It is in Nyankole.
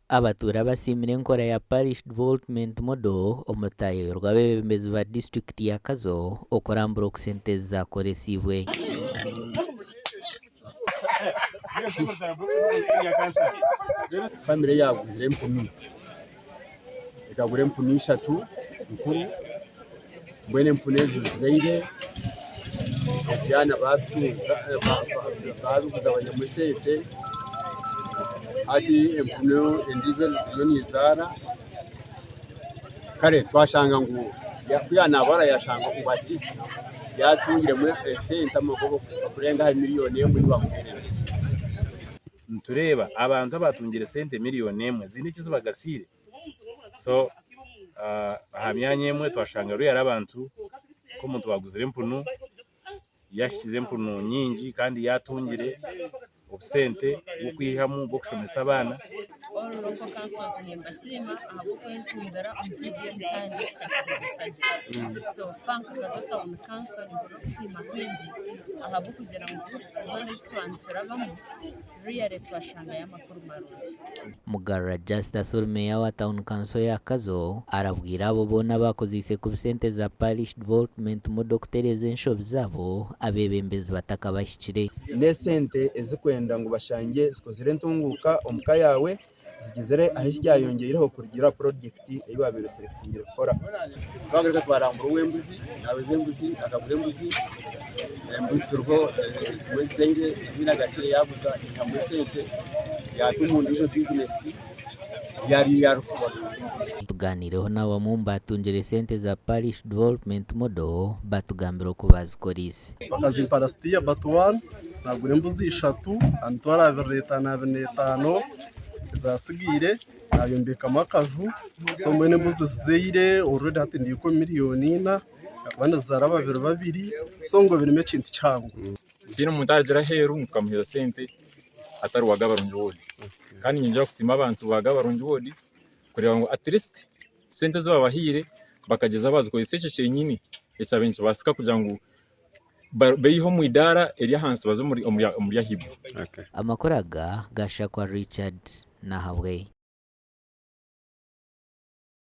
Abatuura basiimire enkora ya Parish Development Model omu rutaayaayo rw'abeebembezi ba disiturikiti ya Kazo okurambura oku sente ezi zaakoresiibwe. Famire yaaguzire empunu, ekagura empunu ishatu nkuru, mbwenu empunu ezo zizaire ebyana baabituuza baabiguza baihamu esente, hati empunu endiijo ziriyo nizaara, kare twashanga ngu ku yaanabara yaashanga ngu at least yaatungiremu esente amagoba kurenga aha miriyoni emwe ei baamuheereze. Nitureeba abantu abaatungire sente miriyoni emwe ziine eki zibagasiire. So aha myanya emwe twashanga hariyo abantu nk'omuntu owaaguzire empunu yaahikize empunu nyingi kandi yaatungire obusente bw'okwihamu bw'okushomesa abaana. All local councils nimbasiima ahabw'okwejumbira omu PDM kandi tukagikozesa gye. So far nka Kazo Town Council nimpurira okusiima kwingi ahabw'okugira ngu groups zoona ezi twaba niturabamu really twashangayo amakuru marungi. Mugarura Justus ori Meeya wa Tauni Kanso ya Kazo arabwire abo boona abaakozeise kubi sente za Parish Development Model kutereeza enshobi zaabo abeebembezi batakabahikire. N'esente ezikwenda ngu bashangye zikozire entunguuka omu ka yaawe zigizire ahu kyayongyeireho kurugiirira aha purojekiti ei waabaire oserekitingire kukora. Twagaruka twarambura ow'embuzi, naaweza embuzi akagura embuzi, embuzi ziriho ezimwe zizaire ezindi agarukire yaaguza yaihamu esente yaata omu ndiijo bizinesi ei ariyo arikukora. Tugaaniireho n'abamwe omu baatungire sente za Parish Development Model batugambira oku baazikoreise. Bakazimpa rasiti ya but one nagura embuzi ishatu aha mitwaro 25,25 ezatsigaire nayombekamu akaju so mbwenu embuzi zizaire already hati ndi nka omu miriyoni ina ahakuba nizizaara babiri babiri so ngu birimu ekintu kihango. Tihaine omuntu aragira aheeru ngu tukamuheereza sente atari wa Gabarungi ward. Kandi niinyongyera kusiima abantu ba Gabarungi ward kureeba ngu at least sente ezi babahaire bakagyezaho baazikozesa ekyo kyenyini ekyabaire nikibaasika kugira ngu beihe omu idaara ery'ahansi baze omuri ahaiguru. Amakuru aga gashakwa Richard Nahabwe.